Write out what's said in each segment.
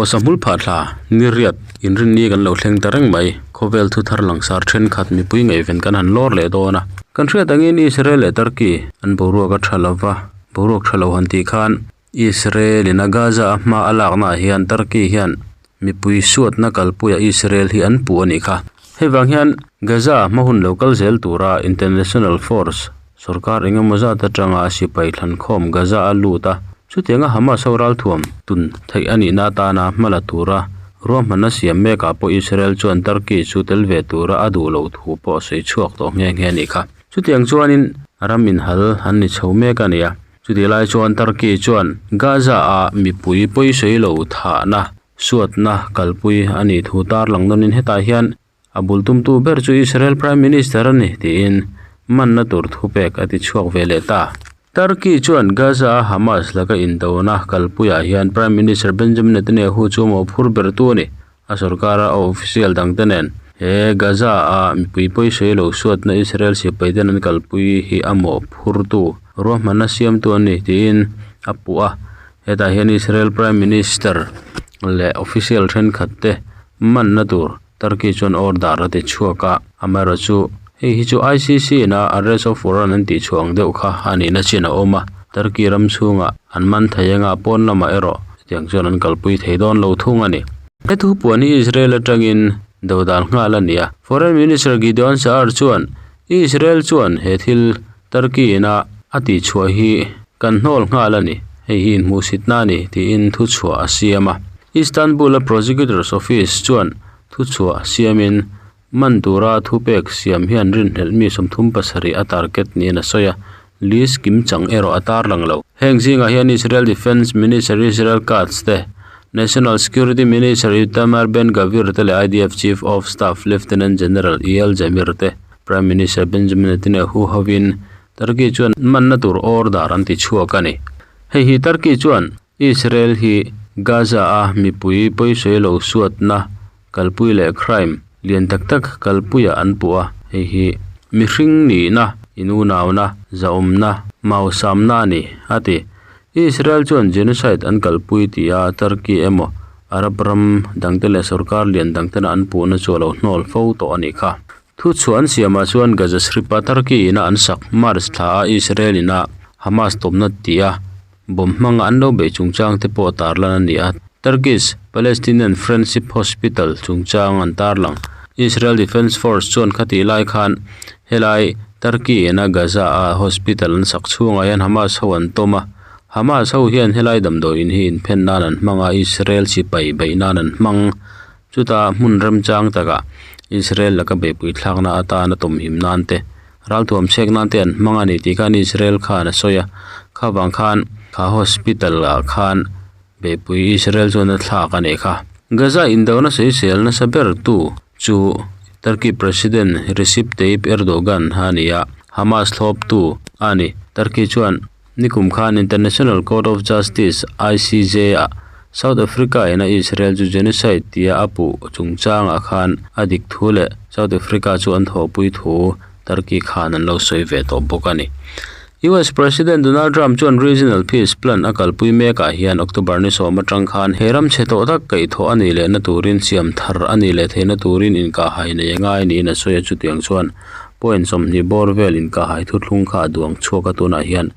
Sahmul phah thla ni riat inrinni kan lo thleng ta reng mai. Khawvel thu thar langsar thenkhat mipui ngaihven kan han lawr leh dawn a. Kan hriat angin Israel leh Turkey an boruak a tha lova, boruak tha lo han tih khan Israel in a Gaza a hma a lakna ah hian Turkey hian mipui suatna kalpuia Israel hi an puh a nih kha. Hei vang hian Gaza hma hun lo kal zel tura international force sorkar eng emaw zat atanga sipai thlankhawm Gaza a lut a, chutianga Hamas ho ralthuam tun theih a nihna atana hma la tura ruahmanna siam mekah pawh Israel chuan Turkey chu tel ve tura a duh loh thu pawh a sawi chhuak tawh nghe nghe a nih kha. Chutiang chuanin ram inhal an ni chho mek a ni a. Chutih lai chuan Turkey chuan Gaza-a mipui pawisawi lo thahna suatna kalpui a nih thu tarlang nawnin hetah hian a bul tumtu ber chu Israel Prime Minister a ni tiin manna tur thupek a ti chhuak ve leh ta. Turkey chuan Gaza-a Hamas laka indona kalpuiah hian Prime Minister Benjamin Netanyahu chu a mawhphur bertu a ni. A sorkara a official dangte nen he Gaza-a mipui pawisawi lo suatna Israel sipaiten an kalpui hi a mawhphurtu ruahmanna siamtu an ni tiin a puh a. Hetah hian Israel Prime Minister leh official thenkhat te manna tur Turkey chuan order a ti chhuak a. Amaherawhchu hei hi chu ICC in a arrest of warrant an tih chhuah ang deuh kha a nihna chin a awm a. Turkey ram chhungah an man thei anga pawn lamah erawh Chutiang chuan an kalpui thei dawn lo thung a ni. He thupuan hi Israel atangin dodal nghal a ni a. Foreign Minister Gideon Sa'ar chuan Israel chuan he thil Turkey ina a tihchhuah hi kan hnawl nghal a ni, hei hi inhmuhsitna a ni tiin thuchhuah a siam a. Istanbul-a Prosecutor's Office chuan thuchhuah siamin Man tura thupek siam hian rinhlelh mi 37 a target niin a sawi a, list kim chang erawh a tarlang lo. Heng zingah hian Israel Defence Minister Israel Katz te, National Security Minister Itamar Ben-Gvir te leh IDF Chief of Staff Lieutenant General Eyal Zamir te, Prime Minister Benjamin Netanyahu hovin Turkey chuan manna tur order an ti chhuak a ni. Hei hi Turkey chuan Israel hi Gaza-a mipui pawisawi lo suatna kalpui leh crime lian tak tak kalpuiah an puh a, hei hi mihring nihna, inunauna, zahawmna, mausamna a ni, a ti. Israel chuan genocide an kalpui tih a Turkey emaw Arab ram dangte leh sorkar lian dangtena an puhna chu a lo hnawl fo tawh a nih kha. Thuchhuah an siamah chuan Gaza Strip-a Turkey ina an sak March thla a Israel ina Hamas tawpna tih a Bomb hmanga an lo beih chungchang te pawh tarlan a ni a, Turkish Palestinian Friendship Hospital chungchang an tarlang. Israel Defence Force chuan khatih lai khan helai Turkey ina Gaza a hospital an sak chhungah hian Hamas ho an tawm a, Hamas ho hian helai damdawi in hi inphen nan an hmang a, Israel sipai beih nan an hmang. Chutah hmun remchang takah Israel laka beihpui thlakna atana tawmhim nan te, Ralthuam chhek nan te an hmang a ni tih khan Israel khan a sawi a, kha vang khan kha hospital ah khan beihpui Israel chuan a thlak a nih kha. Gaza indona sawisel nasa ber tu chu Turkey President Recep Tayyip Erdogan a ni a, Hamas thlawp tu a ni. Turkey chuan Nikum khan International Court of Justice, ICJ, ah South Africa ina Israel chu genocide tia a puh chungchangah khan a dik thu leh South Africa chu an thawhpui thu Turkey khan an lo sawi ve tawh bawk a ni. US President Donald Trump chuan Regional Peace Plan a kalpui mekah hian October ni sawm atang khan he ram chhe tawh tak kaihthawh a nih lehna turin siam thar a nih leh theihna turin inkahhai nei a ngai niin a sawi a, chutiang chuan Point 20 bawr vel inkahhai thuthlung kha a duang chhuak a tunah hian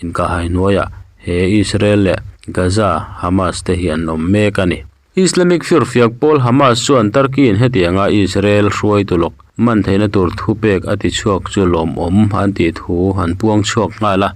inkahhai hnuaiah he Israel leh Gaza Hamas te hi an awm mek a ni. Islamic firfiak pawl Hamas chuan Turkey in hetianga Israel hruaitu lawk man theihna tur thupek a ti chhuak chu lawmawm an tih thu an puang chhuak nghal a.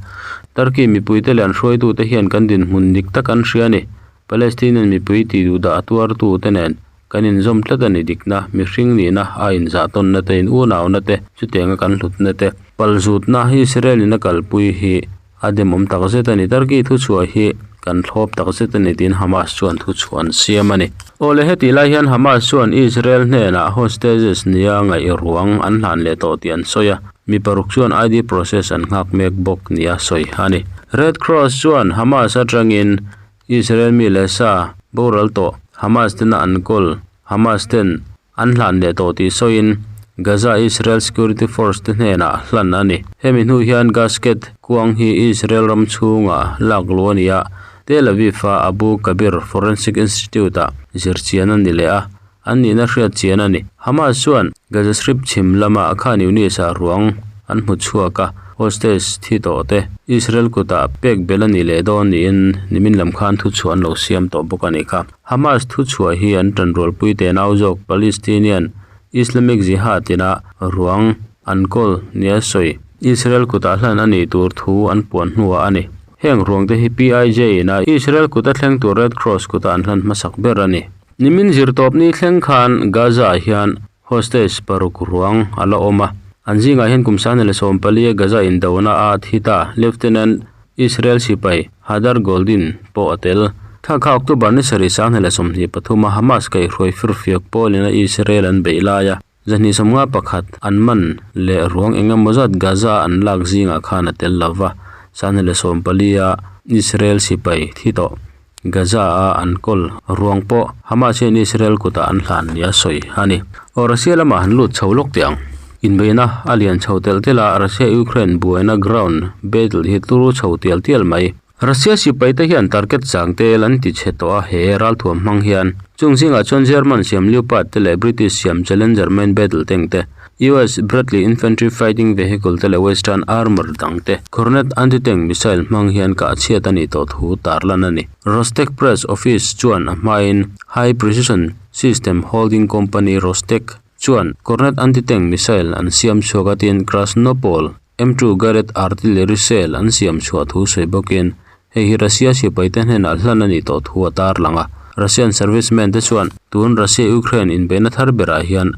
Turkey mipuite leh an hruaitute hian kan dinhmun dik tak an hria a ni. Palestinian mipui tih duhdah a tuartute nen Kan inzawm tlat a ni dikna, mihring nihna, a inzahtawnna te, in unauna te, chutianga kan hlutna te, palzutna Israel in a kalpui hi a demawm takzet a ni. Turkey thuchhuah hi kan thlawp takzet a ni tiin Hamas chuan thuchhuah an siam a ni. Awle hetih lai hian Hamas chuan Israel hnenah hostages nia ngaih ruang an hlan leh tawh tih an sawi a, mi paruk chuan ID process an nghak mek bawk nia sawi a ni. Red Cross chuan Hamas atangin Israel mi leh sa boral tawh Hamas tena an kawl Hamas ten an hlan leh tawh tih sawiin Gaza Israel Security Force te hnenah hlan a ni. Hemi hnu hian gasket kuang hi Israel ram chhungah lak luh a ni a. Tel Aviv-a Abu Kabir Forensic Institute-ah zirchian a ni leh a, an nihna hriat chian a ni. Hamas chuan Gaza Strip chhim lama Khan Younis-ah ruang an hmu chhuak a, hostage thi tawh te Israel kutah pek belh a nih leh dawn niin nimin lam khan thuchhuah an lo siam tawh bawk a nih kha. Hamas thuchhuah hi an tanrualpui tenau zawk Palestinian Islamic Jihad ina ruang an kawl nia sawi Israel kutah hlan a nih tur thu an puan hnuah a ni. Heng ruang te hi PIJ ina Israel kuta thleng tur Red Cross kuta an hlan hmasak ber a ni. Nimin zirtawp ni thleng khan Gaza ah hian hostage paruk ruang a la awm a. An zingah hian kum sangni leh sawmpalia Gaza indona a thi ta Lieutenant Israel sipai Hadar Goldin pawh a tel. Thla kha October ni sarih sanghnih leh 23 a Hamas kaihhruai firfiak pawlin a Israel an beih lai a, zahnih 51 an man leh ruang eng emaw zat Gaza an lak zingah khan a tel lo va, 114 a Israel sipai thi tawh Gaza a an kawl ruang pawh Hamas hian Israel kutah an hlan nia sawi a ni. Aw Russia lamah han lut chho lawk teh ang. Inbeihna a lian chho telh telh a, Russia-Ukraine buaina ground battle hi turu chho tial tial mai. Russia sipai te hian target chang tel an ti chhe tawh a, he ralthuam hmang hian. Chung zingah chuan German siam Leopard te leh British siam Challenger main battle tank te, US Bradley infantry fighting vehicle te leh Western armour dang te Kornet anti-tank missile hmang hian kah chhiat a nih tawh thu tarlan a ni. Rostec Press Office chuan a hmain High Precision System Holding Company Rostec chuan Kornet anti-tank missile an siam chhuak a tin Krasnopol M2 Guided Artillery Shell an siam chhuah thu sawi bawkin hei hi Russia sipaite hnenah hlan a nih tawh thu a tarlang a. Russian servicemen te chuan tun Russia-Ukraine inbeihna thar berah hian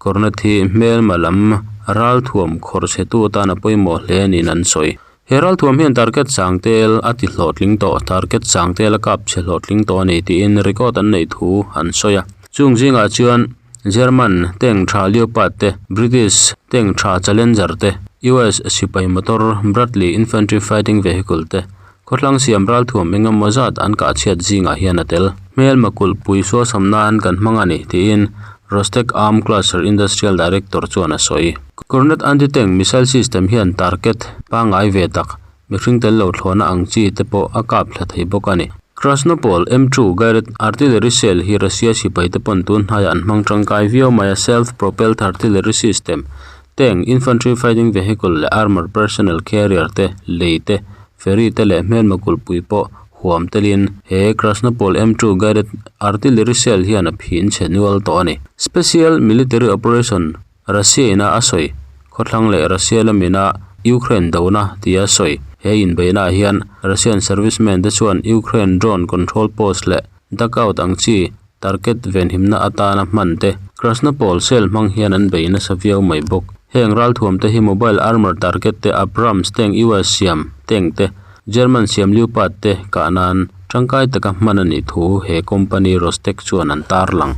Kornet hi hmelma lam ralthuam khawrh chhetu atan a pawimawh hle niin an sawi. He ralthuam hian target chang tel a ti hlawhtling tawh, target chang tel a kap chhe hlawhtling tawh a ni tiin record an neih thu an sawi a. Chung zingah chuan German tank tha Leopard te, British tank tha Challenger te, US sipai motor Bradley infantry fighting vehicle te, khawthlang siam ralthuam eng emaw zat an kah chhiat zingah hian a tel. Hmelma kulhpui suasam nan kan hmang a ni, tiin Rostec Arm Cluster Industrial Director chuan a sawi. Kornet anti-tank missile system hian target pangngai ve tak, mihring tel lo thlawhna ang chi te pawh a kap thla thei bawk a ni. Krasnopol M2 guided artillery shell hi Russia sipai te pawn tun hnaiah an hmang tangkai viau mai a, self-propelled artillery system, tank, infantry fighting vehicle leh armoured personnel carrier te, lei te, ferry te leh hmelma kulhpui pawh huam telin he Krasnopol M2 guided artillery shell hian a phin chhe nual tawh a ni. Special military operation Russia ina a sawi, khawthlang leh Russia lamina Ukraine dona tia sawi. He inbeihnaah hian Russian servicemen te chuan Ukraine drone control post leh dugout ang chi target venhimna atana hman te Krasnopol shell hmang hian an bei nasa viau mai bawk. Heng ralthuam te hi mobile armour target te Abrams tank US siam tank te German siam Leopard te kah nan tangkai taka hman a nih thu he company Rostec chuan an tarlang.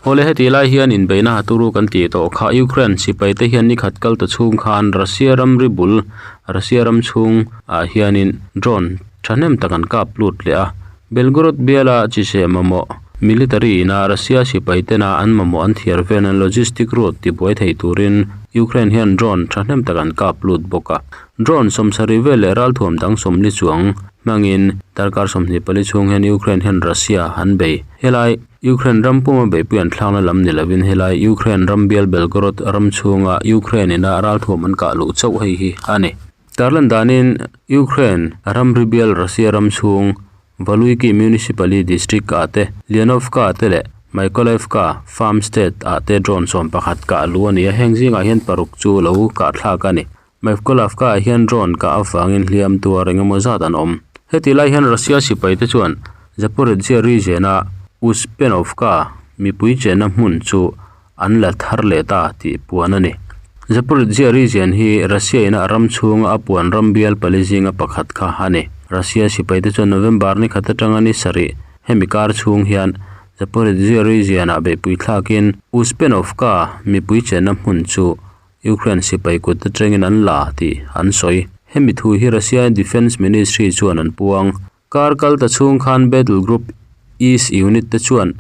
Awle heti lai hian inbeihna ha turu kan tih tawh kha Ukraine sipai te hian nikhat kal ta chhung khan Russia ramri bul Russia ram chhung ah hianin drone thahnem tak an kap lut leh a. Belgorod biala chiseh mamawh military ina Russia sipai tena an mamawh an thiar velna logistic route tibuai thei turin Ukraine hian drone thahnem tak an kap lut bawk a. Drone sawmsarih vel leh ralthuam dang sawmli chuang hmangin darkar 24 chhung hian Ukraine hian Russia an bei. Helai Ukraine ram puma beihpui an thlakna lam ni lovin helai Ukraine ram bial Belgorod ram chhunga Ukraine ina ralthuam an kah luh chauh hei hi a ni. Tarlan danin Ukraine ramri bial Russia ram chhung Valuiki Municipally District ah te, Lianovka te leh Mykolaivka Farm State ah te drone 11 kah luh a ni a, heng zingah hian paruk chu lo kah thlak a ni. Mykolaivka ah hian drone kah avangin hliam tuar eng emaw zat an awm. Heti lai hian Russia sipai te chuan Zaporizhzhia region a Uspenovka mipui chenna hmun chu an la thar leh ta tih puan a ni. Zaporizhzhia region hi Russia ina a ram chhunga a puan ram bial pali zinga pakhat kha a ni. Russia sipai te chuan November ni khat atanga ni sarih hemi kar chhung hian Zaporizhzhia region ah beihpui thlakin Uspenovka mipui chenna hmun chu Ukraine sipai kut atangin an la tih an sawi. Hemi thu hi Russia Defence Ministry chuan an puang. Kar kal ta chhung khan Battle Group East unit te chuan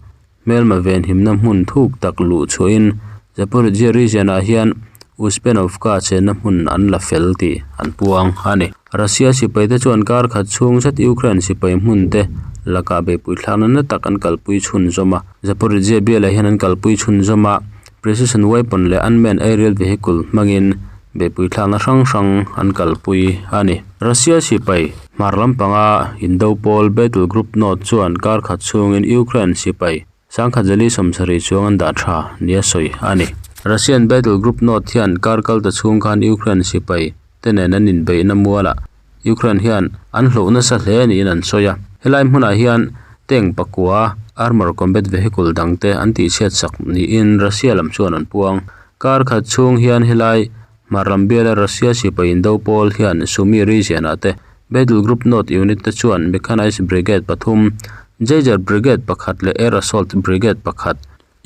hmelma venhimna hmun thuk tak luh chhuahin Zaporizhzhia region ah hian Uspenovka chenna hmun an la fel tih an puang a ni. Russia sipai te chuan kar khat chhung zet Ukraine sipai hmun te lakah beihpui thlakna na tak an kalpui chhunzawm a, Zaporizhzhia bialah hian an kalpui chhunzawm a, precision weapon leh unmanned aerial vehicle hmangin beihpui thlakna hrang hrang an kalpui a ni. Russia sipai hmar lampanga indo pawl battle group north chuan kar khat chhungin Ukraine sipai Sangkhat zali sawmsarih chuang an dah tha nia sawi a ni. Russian Battle Group North hian kar kal ta chhung khan Ukraine sipai te nen an inbeihna mualah Ukraine hian an hloh nasa hle niin an sawi a. Helai hmunah hian tank pakua, armour combat vehicle dang te an tihchhiat sak niin Russia lam chuan an puang. Kar khat chhung hian helai hmar lam biala Russia sipai indo pawl hian Sumy region ah te Battle Group North unit te chuan Mechanized Brigade pathum, Jaeger Brigade pakhat leh Air Assault Brigade pakhat,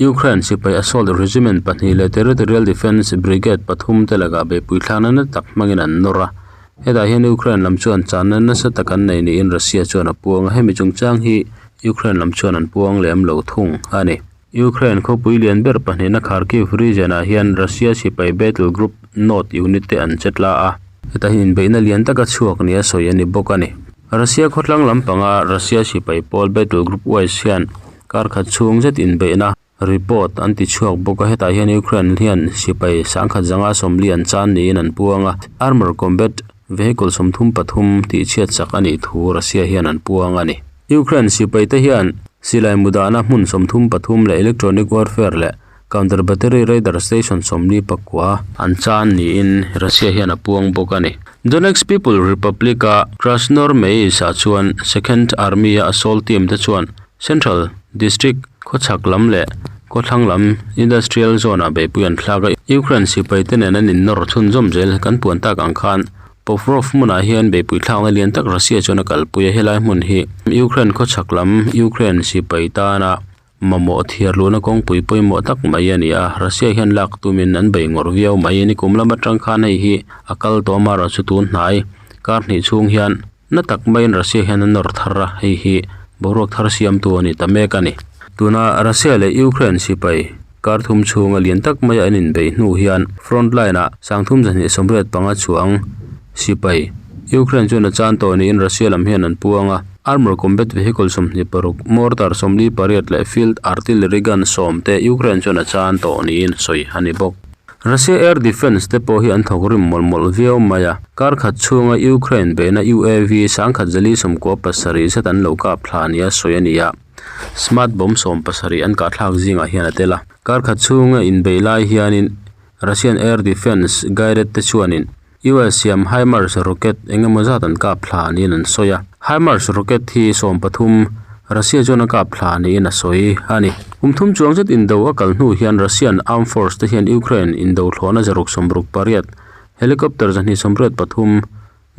Ukraine sipai Assault Regiment pahnih leh Territorial Defence Brigade pathum te lakah beihpui thlakna na tak hmangin an nawr a. Hetah hian Ukraine lam chuan channa nasa tak an nei niin Russia chuan a puang a, hemi chungchang hi Ukraine lam chuan an puang lem lo thung a ni. Ukraine khawpui lian ber pahnihna Kharkiv region-ah hian Russia sipai battle group North unit te an che tla a, hetah hian inbeihna lian taka chhuak nia sawi a ni bawk a ni. Russia khawtlang lampanga Russia sipai pawl battle group West hian kar khat chhung zet inbeihna report an ti chhuak bawk a, hetah hian Ukraine hian sipai sangkhat zanga sawmli an chan niin an puang a, armour combat vehicle 33 tihchhiat chak a nih thu Russia hian an puang a ni. Ukraine sipai te hian silai mu dahna hmun 33 leh electronic warfare leh counter battery radar station 49 an chan niin Russia hian a puang bawk a ni. Donetsk People Republic-a Krasnoarmeysk-ah chuan Second Army-a assault team te chuan Central District khawchhak lam leh khawthlang lam industrial zone-ah beihpui an thlak a, Ukraine sipai te nen an innawr chhunzawm zel kan puan tak ang khan Povrov hmunah hian beihpui thlakna lian tak Russia chuan a kalpui a, helai hmun hi Ukraine khawchhak lam Ukraine sipai tana mamawh thiar luhna kawngpui pawimawh tak mai a ni a, Russia hian lak tumin an bei ngawrh viau mai a ni. Kum lam atang khan hei hi a kal tawh a, amaherawhchu chu tun hnai kar hnih chhung hian na tak maiin Russia hian a nawr thar a, hei hi boruak thar siamtu a ni ta mek a ni. Tuna Russia leh Ukraine sipai Kar thum chhunga lian tak maia an inbeih hnu hian front line-ah 3285 chuang sipai Ukraine chuan a chan tawh niin Russia lam hian an puang a. Armour combat vehicle 26, mortar 48 leh field artillery gun sawm te Ukraine chuan a chan tawh niin sawi a ni bawk. Russia air defence te pawh hi an thawk rim mawlh mawlh viau mai a, kar khat chhunga Ukraine beihna UAV 1097 zet an lo kap thla nia sawi a ni a. Smart bomb 70 an kahthlak zingah hian a tel a. Kar khat chhunga inbeih lai hianin Russian air defence guided te chuanin US siam HIMARS rocket eng emaw zat an kap thla niin an sawi a. HIMARS rocket hi 13 Russia chuan a kap thla niin a sawi a ni. Kum thum chuang zet indo a kal hnu hian Russian armed force te hian Ukraine indo thlawhna 168, helicopter 283,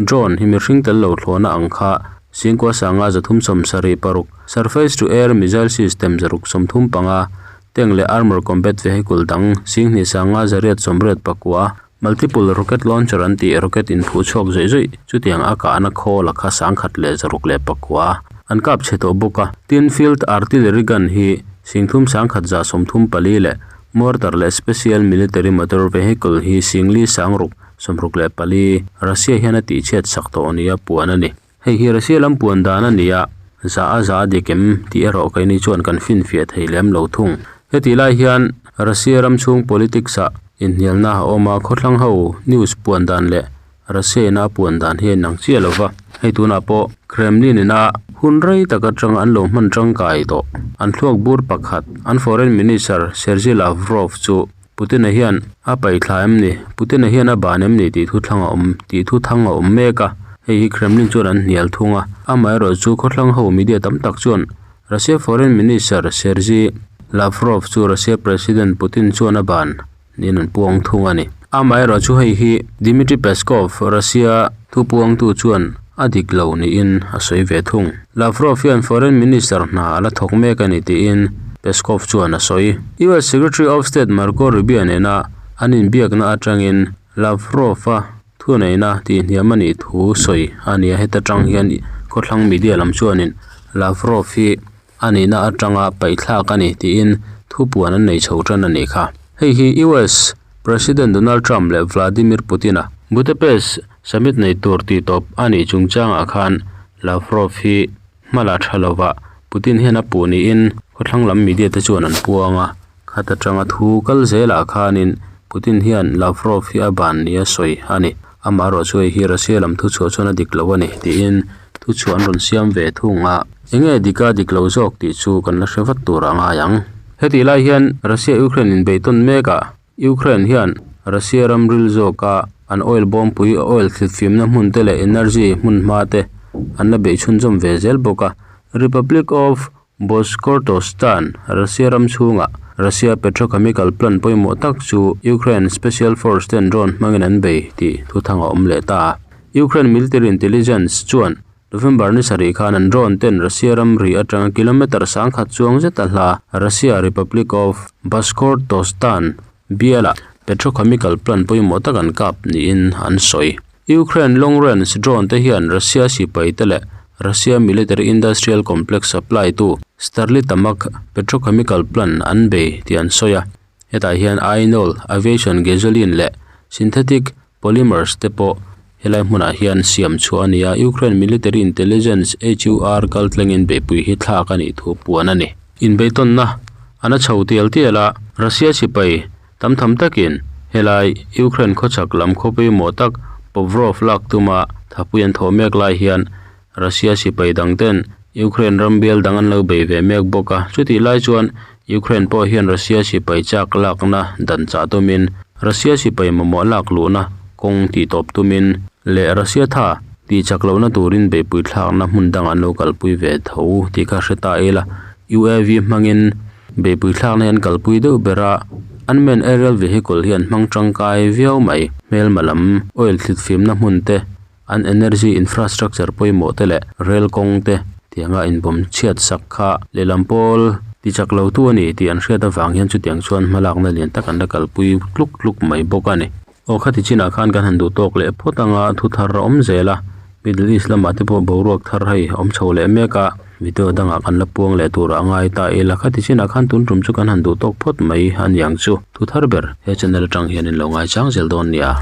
Drone hi mihring tel lo thlawhna ang kha Singkua sanga 376, Surface to Air Missile System 635, Tank leh Armour Combat Vehicle dang Singhnih sanga 889, Multiple Rocket Launcher an tih rocket inphuh chhuak zawih zawih chutiang a kahna khawl a kha 1109 an kap chhe tawh bawk a. Tin, Field Artillery Gun hi Singthum 1134 leh Mortar leh Special Military Motor Vehicle hi Singli 6 64, Russia hian a tihchhiat sak tawh nia puan a ni. Hei hi Russia lam puan dan a ni a, za a za a dik em tih erawh keini chuan kan finfiah thei lem lo thung. Hetih lai hian Russia ram chhung politics ah inhnialna a awm a, khawthlang ho news puan dan leh Russia ina a puan dan hi a inang chiah lo va. Hei tunah pawh Kremlin ina hun rei tak atanga an lo hman tangkai tawh an thluak bur pakhat an Foreign Minister Sergei Lavrov chu Putin-a hian a paih thla em ni? Putin-a hian a ban em ni tih thu thlang a awm tih thu thang a awm mek a, hei hi Kremlin chuan an hnial thung a. Amaherawh chu khawthlang ho media tam tak chuan Russia Foreign Minister Sergei Lavrov chu Russia President Putin chuan a ban niin an puang thung a ni. Amaherawh chu hei hi Dmitry Peskov, Russia thupuangtu chuan a dik lo niin a sawi ve thung. Lavrov hian Foreign Minister hna a la thawk mek a ni tiin Peskov chuan a sawi. US Secretary of State Marco Rubio nena an inbiakna atangin Lavrov-a thuneihna tihhniam a nih thu sawi a ni a, heta tang hian khawthlang media lam chuanin Lavrov hi a nihna atanga paihthlak a ni tiin thupuan an nei chho tan a nih kha. Hei hi US. President Donald Trump leh Vladimir Putin-a Budapest summit nei tur tihtawp a nih chungchangah khan Lavrov hi hma la tha lovah Putin hian a puh niin khawthlang lam media te chuan an puang a, khat atanga thu kal zelah khanin Putin hian Lavrov hi a ban nia sawi a ni. Amaherawhchu hei hi Russia lam thuchhuah chuan a dik lo a ni tiin thuchhuah an rawn siam ve thung a, enge dik a dik lo zawk tih chu kan la hre vat tur a ngai ang. Hetih lai hian Russia-Ukraine inbeihtawn mekah Ukraine hian Russia ram ril zawka an oil bawmpui oil thlitfimna hmun te leh energy hmun hma te an la beih chhunzawm ve zel bawk a. Republic of Bashkortostan, Russia ram chhunga Russia petrochemical plant pawimawh tak chu Ukraine Special Force ten drone hmangin an bei tih thuthang a awm leh ta a. Ukraine military intelligence chuan November ni sarih khan an drone ten Russia ramri atanga kilometre sangkhat chuang zeta hla Russia Republic of Bashkortostan biala petrochemical plant pawimawh tak an kap niin an sawi. Ukraine long range drone te hian Russia sipai te leh Russia military industrial complex supply tu Sterlitamak petrochemical plant an bei tih an sawi a. Hetah hian Ainol, aviation gasoline leh synthetic polymers te pawh helai hmunah hian siam chhuah a ni a, Ukraine military intelligence HUR kaltlengin beihpui hi thlak a nih thu puan a ni. Inbeihtawnna a na chho tial tial a, Russia sipai tam tham takin helai Ukraine khawchhak lam khaw pawimawh tak Povrov lak tuma thapui an thawh mek lai hian Russia sipai dang ten Ukraine ram bial dang an lo bei ve mek bawk a, chutih lai chuan Ukraine pawh hian Russia sipai chak lakna dan chah tumin Russia sipai mamawh lak luhna kawng tih tawp tumin leh Russia tha tih chak lohna turin beihpui thlakna hmun dang an lo kalpui ve tho tih kha hre ta ila. UAV hmangin beihpui thlakna hi an kalpui deuh ber a, unmanned aerial vehicle hi an hmang tangkai viau mai. Hmelma lam oil thlitfimna hmun te An energy infrastructure pawimawh te leh rail kawng te tianga inbawm chhiat sak kha lehlam pawl ti chak lo tu a ni tih an hriat avang hian chutiang chuan hmalakna lian tak an la kalpui tluk tluk mai bawk a ni. Aw khati chinah khan kan han duh tawk leh phawt anga thu thar a awm zel a, Middle East lamah te pawh boruak thar hei a awm chho leh mek a, video dangah kan la puang leh turah a ngai ta ila khati chinah khan tun tum chu kan han duh tawk phawt mai a niang chu. Thu thar ber he channel atang hian in lo ngaichang zel dawn nia.